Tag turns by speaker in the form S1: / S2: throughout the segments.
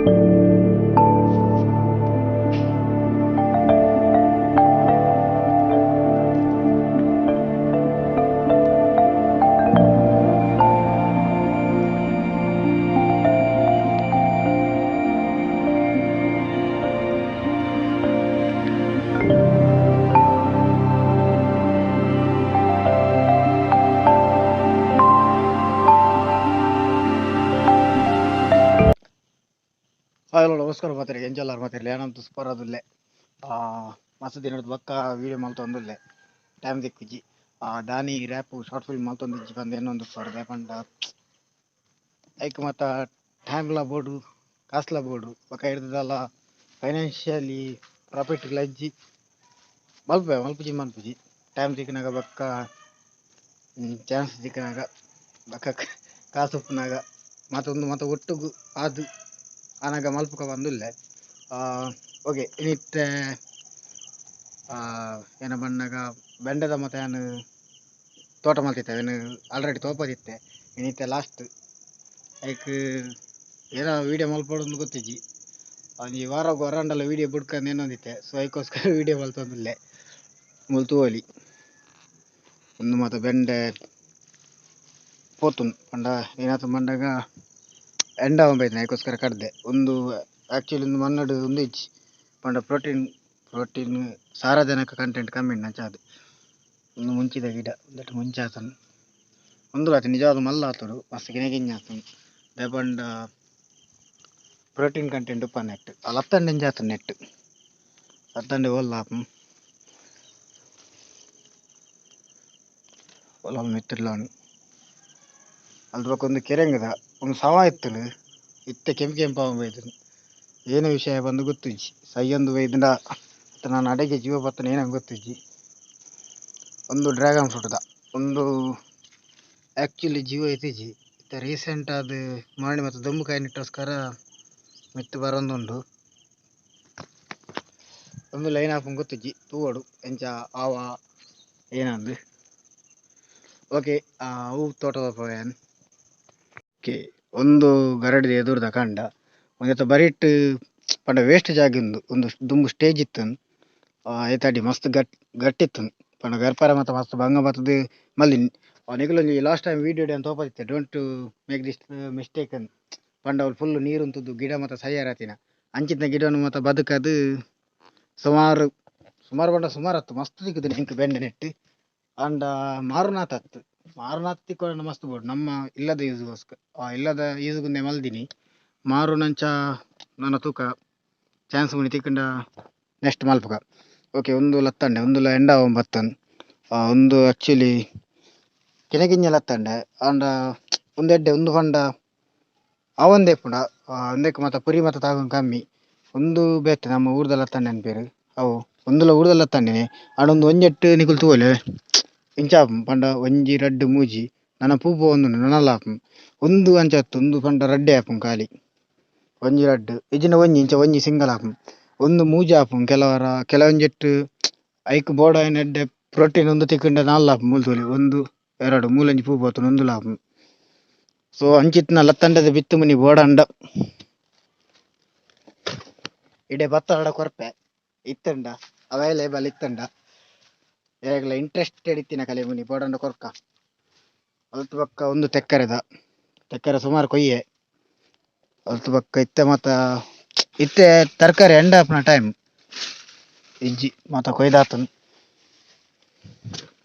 S1: Hi, ನಮಸ್ಕಾರ ಮಾತಾಡಿ. ಎಂಜಲ್ಲಾರ್ ಮಾತಾಡಲಿ. ಏನಂತ ಸೂಪರ್ ಆದುಲ್ಲೆ. ಮಸ್ತ್ ದಿನದ ಬೊಕ್ಕ ವೀಡಿಯೋ ಮಲ್ತೊಂದುಲ್ಲೆ, ಟೈಮ್ ತಿಕ್ಕುಜಿ. ದಾನಿ ರ್ಯಾಪ್ ಶಾರ್ಟ್ ಫಿಲ್ಮ್ ಮಲ್ತೊಂದಿಜ್ಜಿ ಪಂದ್ ಎನ್ನೊಂದು ದಾಯೆ ಪಂಡ ಐಕ್ ಮಾತ ಟೈಮ್ಲ ಬೋಡು, ಕಾಸ್ಲ ಬೋಡು. ಬೊಕ ಐಡ್ದ್ ಫೈನಾನ್ಷಿಯಲಿ ಪ್ರಾಫಿಟ್ ಲ ಇಜ್ಜಿ. ಮಲ್ಪುವೆ, ಮಲ್ಪುಜಿ ಮನ್ಪುಜಿ. ಟೈಮ್ ತಿಕ್ಕುನಗ ಬೊಕ್ಕ ಚಾನ್ಸ್ ತಿಕ್ಕುನಗ ಬೊಕ್ಕ ಕಾಸ್ ಉಪ್ಪುನಗ ಮಾತ ಉಂದು ಮಾತ ಒಟ್ಟುಗು ಆದ್ ಆನಗ ಮಲ್ಪುಕ ಪಂದುಲ್ಲೆ. ಓಕೆ, ಇನಿತ್ತೆ ಏನ ಪನ್ನಗ ಬೆಂಡೆದ ಮಾತ ಯಾನ್ ತೋಟ ಮಲ್ತಿತ್ತೆ. ಅವೆನ್ ಆಲ್ರೆಡಿ ತೋಪದಿತ್ತೆ. ಇನಿತ್ತೆ ಲಾಸ್ಟ್ ಐಕ್ ಏನ ವೀಡಿಯೋ ಮಲ್ಪೊಡುಂದು ಗೊತ್ತಿಜ್ಜಿ. ಒಂಜಿ ವಾರಗ್ ಒರಾಂಡಲ ವೀಡಿಯೋ ಬುಡ್ಕಂದು ಎನ್ನೊಂದಿತ್ತೆ. ಸೊ ಐಕೋಸ್ಕರ ವೀಡಿಯೋ ಮಲ್ತೊಂದುಲ್ಲೆ. ಮೂಲು ತೂವೊಲಿ, ಉಂದು ಮಾತ ಬೆಂಡೆ ಪೋತುಂಡು. ಪಂಡ ಏನಾತ್ ಪಂಡಗ ಎಂಡ ಬೈದಿನ, ಐಕೋಸ್ಕರ ಕಡ್ದೆ. ಉಂದು ಆಕ್ಚುಲಿ ಉಂದು ಮಣ್ಣುಡು ಉಂದು ಇಜ್ಜಿ. ಪಂಡ ಪ್ರೋಟೀನ್ ಪ್ರೋಟೀನ್ ಸಾರಜನಕ ಕಂಟೆಂಟ್ ಕಮ್ಮಿ ಉಂಡು. ಅಂಚಾದ್ ಉಂದು ಮುಂಚಿದ ಗಿಡ, ಉಂದೆಟ್ ಮುಂಚಿ ಆತುಂಡು. ಉಂದುಲ ಅತ್ ನಿಜವಾದ್ ಮಲ್ಲ ಆತುಂಡು, ಮಸ್ತ್ ಕಿನ್ನ ಕಿನ್ನ ಆತುಂಡು. ದಾಯೆ ಪಂಡ ಪ್ರೋಟೀನ್ ಕಂಟೆಂಟ್ ಉಪ್ಪು ನೆಟ್ಟ್. ಆ ಲತ್ತಂಡೆ ಇಂಚ ಆತುಂಡು ನೆಟ್ಟ್. ಲತ್ತಂಡೆ ಓಲ್ಲ ಆಪುಂಡು? ಓಲ ಮಿತ್ತುಡ್ಲ ಉಂಡು. ಅಲ್ಪ ಬೊಕ ಉಂದು ಕೆರೆಂಗದ ಉಂದು ಸಮ ಇತ್ತುಂಡು. ಇತ್ತೆ ಕೆಂಪು ಕೆಂಪು ಆವೊಂದು ಬೈದ್ಂಡ್. ಏನ ವಿಷಯ ಪಂದ್ ಗೊತ್ತುಜ್ಜಿ. ಸಯ್ಯೊಂದು ಬೈದ್ಂಡ ಅತ್ತ ನನ ಅಡೆಗೆ ಜೀವ ಬತ್ತುಂಡ ಏನ ಗೊತ್ತುಜ್ಜಿ. ಉಂದು ಡ್ರ್ಯಾಗನ್ ಫ್ರೂಟ್ ದ. ಉಂದು ಆಕ್ಚುಲಿ ಜೀವ ಇತ್ತಿಜಿ. ಇತ್ತೆ ರೀಸೆಂಟ್ ಆದ್ ಮಾಣಿ ಮಾತ ದೊಂಬು ಕಾಯಿನೆಟೋಸ್ಕರ ಮಿತ್ತ್ ಬರೊಂದುಂಡು. ಉಂದು ಲೈನ್ ಆಪುಂಡು ಗೊತ್ತುಜ್ಜಿ, ತೂವೊಡು ಎಂಚ ಆವ ಏನಂದ್. ಓಕೆ, ಅವು ತೋಟದ ಪೋಯೆ. ಓಕೆ, ಉಂದು ಗರಡಿದ ಎದುರುದ ಕಂಡ. ಉಂದೆತ ಬರಿಟ್ ಪಂಡ ವೇಸ್ಟ್ ಜಾಗ ಉಂದು. ಉಂದು ದುಂಬು ಸ್ಟೇಜ್ ಇತ್ತುಂಡು. ಐತಡಿ ಮಸ್ತ್ ಗಟ್ಟಿ ಇತ್ತುಂಡು. ಪಂಡ ಗರ್ಪರ ಮಾತ ಮಸ್ತ್ ಬಂಗ ಬತ್ತುದು ಮಲ್ದಿನಿ. ನಿಕುಲೊಂಜಿ ಲಾಸ್ಟ್ ಟೈಮ್ ವೀಡಿಯೋ ಯಾನ್ ತೋಪದಿತ್ತೆ, don't make this mistake ಅಂದ್. ಪಂಡ ಅವ್ಲು ಫುಲ್ ನೀರು ಉಂತುದು ಗಿಡ ಮಾತ ಸಯ್ಯರಾತಿನ. ಅಂಚಿತ್ತಿನ ಗಿಡನ್ ಮಾತ ಬದುಕದ್ ಸುಮಾರು ಸುಮಾರು ಪಂಡ ಸುಮಾರು ಅತ್ತು ಮಸ್ತ್ ತಿಕ್ಕುದು ಎಂಕ್ ಬೆಂಡೆ ನೆಟ್ಟ್. ಆಂಡ ಮಾರುನಾತ್ ಅತ್ತು, ಮಾರುನಾತ್ ತಿಕ್ಕೊಡಂಡ ಮಸ್ತ್ ಬೋಡು. ನಮ್ಮ ಇಲ್ಲದ ಯೂಸ್ಗೋಸ್ಕರ, ಇಲ್ಲದ ಯೂಸ್ಗ್ ಉಂದೆ ಮಲ್ದಿನಿ. ಮಾರುನಂಚ ನನ ತೂಕ, ಚಾನ್ಸ್ ಮುನಿ ತಿಕ್ಕುಂಡ ನೆಕ್ಸ್ಟ್ ಮಲ್ಪುಗ. ಓಕೆ, ಉಂದು ಲತ್ತಂಡೆ, ಉಂದುಲ ಎಂಡ ಬತ್ತನ್. ಉಂದು ಆಕ್ಚುಲಿ ಕಿನ್ನ ಲತ್ತಂಡೆ. ಆಂಡ ಉಂದು ಎಡ್ಡೆ. ಉಂದು ಪಂಡ ಆವೊಂದೇ ಇಪ್ಪುಂಡ. ಉಂದೆಕ್ ಮಾತ ಪುರಿ ಮಾತ ತಾಗುನ ಕಮ್ಮಿ. ಉಂದು ಬೇತೆ ನಮ್ಮ ಊರ್ದ ಲತ್ತಂಡೆ ಅನ್ಪೆರ್ ಅವು. ಉಂದುಲ ಊರ್ದ ಲತ್ತಂಡೆನೆ. ಆಂಡ ಉಂದು ಒಂಜೆಟ್ಟ್ ನಿಕುಲು ತೂವೊಲಿ, ಇಂಚ ಆಪುಂಡು. ಪಂಡ ಒಂಜಿ ರಡ್ಡ್ ಮೂಜಿ ನನ ಪೂ ಪೋವೊಂದುಂಡು, ನನಲ ಆಪುಂಡು. ಉಂದು ಅಂಚ ಅತ್ತ್. ಉಂದು ಪಂಡ ರಡ್ಡೆ ಆಪುಂಡು ಖಾಲಿ. ಒಂಜಿ ರಡ್ಡ್ ಇಜ್ಜಿಂಡ ಒಂಜಿ ಇಂಚ ಒಂಜಿ ಸಿಂಗಲ್ ಆಪುಂಡು. ಉಂದು ಮೂಜಿ ಆಪುಂಡು ಕೆಲವರ ಕೆಲವೊಂಜೆಟ್. ಐಕ್ ಬೋಡಾಯಿನ ಎಡ್ಡೆ ಪ್ರೋಟೀನ್ ಉಂದು ತಿಕ್ಕುಂಡ ನಾಲ್ ಆಪುಂಡು. ಮೂಲು ತೂಲೆ, ಒಂದು ಎರಡು ಮೂಲೊಂಜಿ ಪೂ ಪೋತುಂಡು, ಉಂದುಲ ಆಪುಂಡು. ಸೊ ಅಂಚಿತ್ತಿನ ಲತ್ತಂಡೆದ ಬಿತ್ತ್ ಮುನಿ ಬೋಡಂಡ ಇಡೆ ಬತ್ತಡ ಕೊರ್ಪೆ. ಇತ್ತುಂಡ ಅವೈಲೇಬಲ್ ಇತ್ತುಂಡ, ಏರೆಗ್ಲ ಇಂಟ್ರೆಸ್ಟೆಡ್ ಇತ್ತಿನ ಕಲೆ ಮುನಿ ಬೋಡಂಡ ಕೊರ್ಕ. ಅಲ್ತ್ ಬೊಕ್ಕ ಒಂದು ತೆಕ್ಕರೆದ ತೆಕ್ಕರೆ ಸುಮಾರು ಕೊಯ್ಯೆ. ಅಲ್ತ್ ಬೊಕ್ಕ ಇತ್ತೆ ಮಾತ ಇತ್ತೆ ತರಕಾರಿ ಎಂಡ್ ಆಪುನ ಟೈಮ್. ಇಜ್ಜಿ, ಮಾತ ಕೊಯ್ದಾತುಂಡು.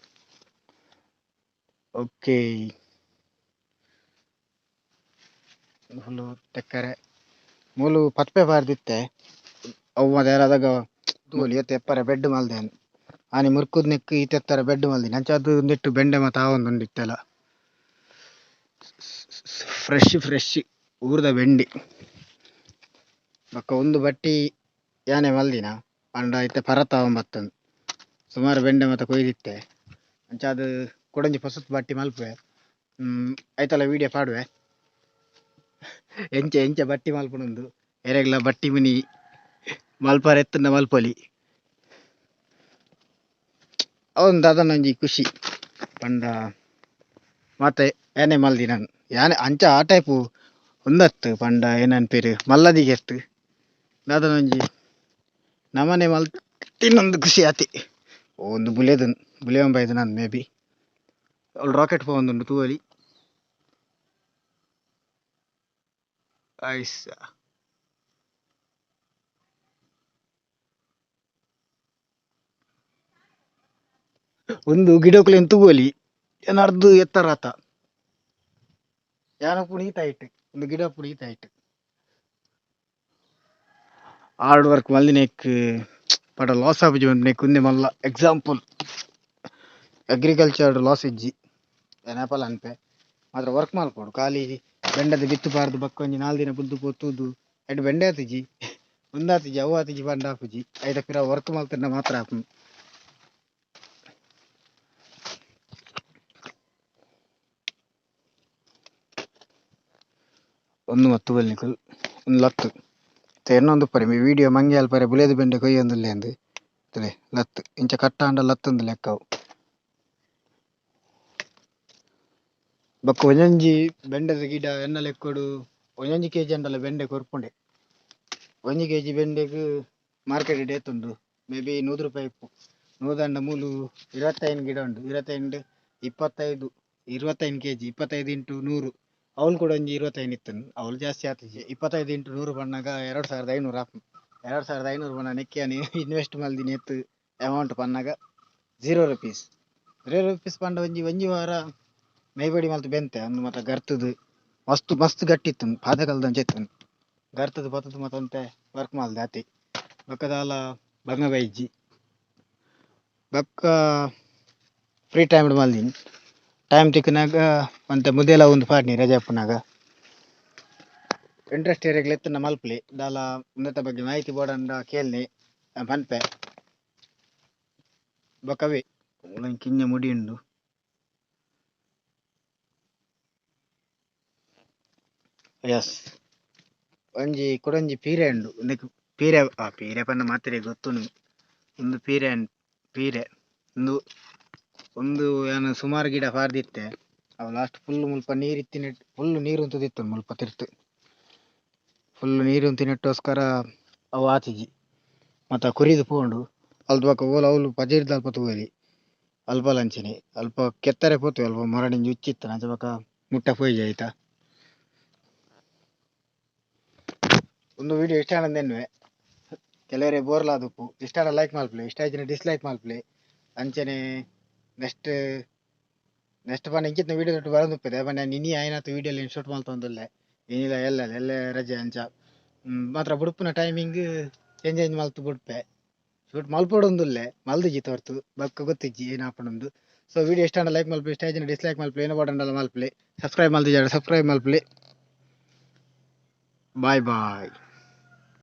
S1: Okay, full ತೆಕ್ಕರೆ. ಮೂಲು ಪತ್ಪೆ ಪಾರ್ದಿತ್ತೆ. ಅವು ಮಾತ ಏರಾದಾಗ ತೂವೊಲಿ. ಏತ್ ಎಪ್ಪರೆ ಬೆಡ್ ಮಲ್ದೆ. ಆನಿ ಮುರ್ಕುದ್ ನೆಕ್ಕ್ ಈತ್ ಎತ್ತರ ಬೆಡ್ ಮಲ್ದಿನಿ. ಅಂಚಾದ್ ಉಂದೆಟ್ ಬೆಂಡೆ ಮಾತ ಆವೊಂದುಂಡು ಇತ್ತೆಲ. ಫ್ರೆಶ್ ಫ್ರೆಶ್ ಊರ್ದ ಬೆಂಡಿ. ಬೊಕ್ಕ ಉಂದು ಬಟ್ಟಿ ಯಾನೆ ಮಲ್ದಿನ. ಆಂಡ ಇತ್ತೆ ಪರತ್ ಆವೊಂದು ಬತ್ತುಂಡು. ಸುಮಾರು ಬೆಂಡೆ ಮಾತ ಕೊಯ್ದಿತ್ತೆ. ಅಂಚಾದ್ ಕುಡೊಂಜಿ ಪೊಸತ್ ಬಟ್ಟಿ ಮಲ್ಪುವೆ. ಐತಲ ವೀಡಿಯೋ ಪಾಡುವೆ ಎಂಚ ಎಂಚ ಬಟ್ಟಿ ಮಲ್ಪುನುಂದು. ಏರೆಗ್ಲ ಬಟ್ಟಿ ಮಿನಿ ಮಲ್ಪರೆ ಇತ್ತುಂಡ ಮಲ್ಪೊಲಿ. ಅವೊಂದು ದಾದನ ಒಂಜಿ ಖುಷಿ. ಪಂಡ ಮಾತ ಯಾನೆ ಮಲ್ದಿನ ಯಾನೆ ಅಂಚ ಆ ಟೈಪು. ಉಂದತ್ತು ಪಂಡ ಏನನ್ಪೆರ್ ಮಲ್ಲದಿಗೆ ಅತ್ತು ದಾದನ ಒಂಜಿ ನಮನೆ ಮಲ್ತಿನೊಂದು ಖುಷಿ ಆತಿ. ಒಂದು ಬುಲೆದನ್ ಬುಲೆವೊಂದು ಬೈದಿನ ಮೇ ಬಿ ಅವ್ಲು ರಾಕೆಟ್ ಪೋವೊಂದುಂಡು ತೂವೊಲಿ. ಐಸ ಉಂದು ಗಿಡಕುಲೆನ್ ತೂವೊಲಿ ಎನರ್ದ್ ಎತ್ತರ ಆತ ಯಾನ್ ಉಪ್ಪುನು ಈತ್ ಹೈಟ್ ಉಂದು ಗಿಡ ಉಪ್ಪುನು ಈತ್ ಹೈಟ್. ಹಾರ್ಡ್ ವರ್ಕ್ ಮಲ್ದಿನೆಕ್ ಪಂಡ ಲಾಸ್ ಆಪುಜಿ ಪನ್ಪಿನೆಕ್ ಉಂದೆ ಮಲ್ಲ ಎಕ್ಸಾಂಪಲ್. ಅಗ್ರಿಕಲ್ಚರ್ ಲಾಸ್ ಇಜ್ಜಿ ಯಾನ್ ಏಪಲ ಪನ್ಪೆ ಮಾತ್ರ ವರ್ಕ್ ಮಲ್ಪೊಡು ಖಾಲಿ ಬೆಂಡದ ಬಿತ್ತ್ ಪಾರ್ದ್ ಬೊಕ್ಕ ಒಂಜಿ ನಾಲ್ ದಿನ ಬುಡ್ದು ಪೋದು ತೂದು ಐಟ್ ಬೆಂಡೆ ಆತಿಜಿ ಉಂದಾತಿಜಿ ಅವು ಆತಿಜಿ ಪಂಡ ಆಪುಜಿ ಐತ ಪಿರ ವರ್ಕ್ ಮಲ್ತ್ಂಡ ಮಾತ್ರ ಆಪುಂಡು. ಉಂದು ಮಾತ ತೂವೊಲಿ ನಿಕುಲು ಉಂದು ಲತ್ತ್ ಇತ್ತೆ ಎನ್ನೊಂದು ಉಪ್ಪರೆ ಈ ವಿಡಿಯೋ ಮಂಗೆ ಅಲ್ಪರೆ ಬುಲೆದ್ ಬೆಂಡೆ ಕೊಯ್ಯೊಂದುಲ್ಲೆ ಅಂದ್ ತೂಲೆ ಲತ್ತ್ ಇಂಚ ಕಟ್ಟಾಂಡ ಲತ್ತುಂದು ಲೆಕ್ಕ ಅವು. ಬೊಕ್ಕ ಒಂಜೊಂಜಿ ಬೆಂಡೆದ ಗಿಡ ಎನ್ನ ಲೆಕ್ಕೊಡು ಒಂಜೊಂಜಿ ಕೆಜಿ ಅಂಡಲ ಬೆಂಡೆ ಕೊರ್ಪುಂಡೆ. ಒಂಜಿ ಕೆಜಿ ಬೆಂಡೆಗ್ ಮಾರ್ಕೆಟ್ ಡ್ ಏತುಂಡು ಮೇ ಬಿ 100 ರೂಪಾಯಿ ಇಪ್ಪು. 100 ಅಂಡ ಮೂಲು 25 ಗಿಡ ಉಂಡು 25 25 25 ಕೆಜಿ 25 ಇಂಟು 100 ಅವ್ಲು ಕೂಡ ಒಂಜಿ 25 ಇತ್ತುಂಡು ಅವ್ಲು ಜಾಸ್ತಿ ಆತಿಜಿ 25 ಇಂಟು 100 ಪನ್ನಗ 2500 ಆಪುಂಡು. 2500 ಪಂಡ ನೆಕ್ಕೆ ಯಾನ್ ಇನ್ವೆಸ್ಟ್ ಮಲ್ದಿನ ಏತ್ ಅಮೌಂಟ್ ಪನ್ನಗ 0 ರುಪೀಸ್. 0 ರುಪೀಸ್ ಪಂಡ ಒಂಜಿ ಒಂಜಿ ವಾರ ಮೈಬಡಿ ಮಲ್ತ್ ಬೆಂತೆ ಅಂದು ಮಾತ ಗರ್ತುದು ಮಸ್ತ್ ಮಸ್ತ್ ಗಟ್ಟಿ ಇತ್ತುಂಡು ಪಾದಕಲ್ದಂಚ ಇತ್ತುಂಡು ಗರ್ತುದು ಪತ್ತುದು ಮಾತ ಒಂತೆ ವರ್ಕ್ ಮಲ್ದೆ ಆತೆ ಬೊಕ್ಕ ದಾಲ ಬಂಗ ಬೈಜಿ ಬೊಕ್ಕ ಫ್ರೀ ಟೈಮ್ ಡ್ ಮಲ್ದಿನಿ ಟೈಮ್ ತಿಕ್ಕುನಗ ಒಂತೆ ಮುದೆಲ ಉಂದು ಪಾಡ್ನಿ ರಜೆ ಇಪ್ಪುನಗ. ಇಂಟ್ರೆಸ್ಟ್ ಇರೆಗ್ಲ ಇತ್ತುಂಡ ಮಲ್ಪುಲೆ ದಾಲ ಉಂದೆತ ಬಗ್ಗೆ ಮಾಹಿತಿ ಬೋಡಂಡ ಕೇಲ್ನೆ ಯಾನ್ ಪನ್ಪೆ. ಬೊಕ್ಕ ಅವ್ವೆ ಉಂದೊಂಜಿ ಕಿನ್ಯ ಮುಡಿ ಉಂಡು. ಎಸ್ ಒಂಜಿ ಕುಡೊಂಜಿ ಪೀರೆ ಉಂಡು ಉಂದೆಕ್ ಪೀರೆ ಆ ಪೀರೆ ಪಂಡ ಮಾತೆರೆಗ್ ಗೊತ್ತುಂಡು ಉಂದು ಪೀರೆ ಪೀರೆ ಉಂದು ಉಂದು ಯಾನ್ ಸುಮಾರ್ ಗಿಡ ಪಾರ್ದಿತ್ತೆ ಅವು ಲಾಸ್ಟ್ ಫುಲ್ ಮುಲ್ಪ ನೀರ್ ಇತ್ತಿನೆಟ್ ಫುಲ್ ನೀರ್ ಉಂತುದಿತ್ತುಂಡು ಮುಲ್ಪ ತಿರ್ತ್ ಫುಲ್ ನೀರ್ ಉಂತಿನೆಟ್ಟೋಸ್ಕರ ಅವು ಆತಿಜಿ ಮಾತ ಕುರಿದ್ ಪೋಂಡು ಅಲ್ತ್ ಬೊಕ ಓಲು ಅವ್ಲು ಪಜಿರ್ದಲ್ಪ ತೂವೊಲಿ ಅಲ್ಪಲ ಅಂಚನೆ ಅಲ್ಪ ಕೆತ್ತರೆ ಪೋತೆ ಅಲ್ಪ ಮರಡಿಂಜಿ ಉಚ್ಚು ಇತ್ತಿನ ಅಂಚ ಬೊಕ ಮುಟ್ಟ ಪೋಯಿಜಿ ಐತ. ಉಂದು ವಿಡಿಯೋ ಇಷ್ಟ ಆಂಡ ಎನ್ನುವೆ ಕೆಲವರೆ ಬೋರ್ ಆದುಪ್ಪು ಇಷ್ಟ ಆಂಡ ಲೈಕ್ ಮಲ್ಪುಲೆ ಇಷ್ಟ ಆಯಿಜಿಂಡ ಡಿಸ್ಲೈಕ್ ಮಲ್ಪುಲೆ ಅಂಚನೆ ನೆಕ್ಸ್ಟ್ ನೆಕ್ಸ್ಟ್ ಪಂಡ ಇಂಚಿತ್ತಿನ ವಿಡಿಯೋ ದೊಟ್ಟು ಬರೊಂದುಪ್ಪೆದೆ ಪಂಡ ಯಾನ್ ಇನಿ ಆಯಿನಾತ್ ವಿಡಿಯೋ ಲೆನ್ ಶೂಟ್ ಮಲ್ತೊಂದುಲ್ಲೆ ಇನಿಲ ಎಲ್ಲೆ ಎಲ್ಲೆ ರಜೆ ಅಂಚ ಮಾತ್ರ ಬುಡ್ಪುನ ಟೈಮಿಂಗ್ ಚೇಂಜ್ ಚೇಂಜ್ ಮಲ್ತ್ ಬುಡ್ಪೆ ಶೂಟ್ ಮಲ್ಪೊಡೊಂದುಲ್ಲೆ ಮಲ್ದಿಜಿ ತೋರ್ತು ಬೊಕ್ಕ ಗೊತ್ತಿಜ್ಜಿ ಏನ್ ಆಪುಂಡುಂದು. ಸೊ ವಿಡಿಯೋ ಇಷ್ಟ ಆಂಡ ಲೈಕ್ ಮಲ್ಪುಲೆ ಇಷ್ಟ ಆಯಿಜಿಂಡ ಡಿಸ್ಲೈಕ್ ಮಲ್ಪುಲೆ ಏನ ಬೋಡಂಡಲ ಮಲ್ಪುಲೆ ಸಬ್ಸ್ಕ್ರೈಬ್ ಮಲ್ದಿಜಾಂಡ ಸಬ್ಸ್ಕ್ರೈಬ್ ಮಲ್ಪುಲೆ. Bye boy.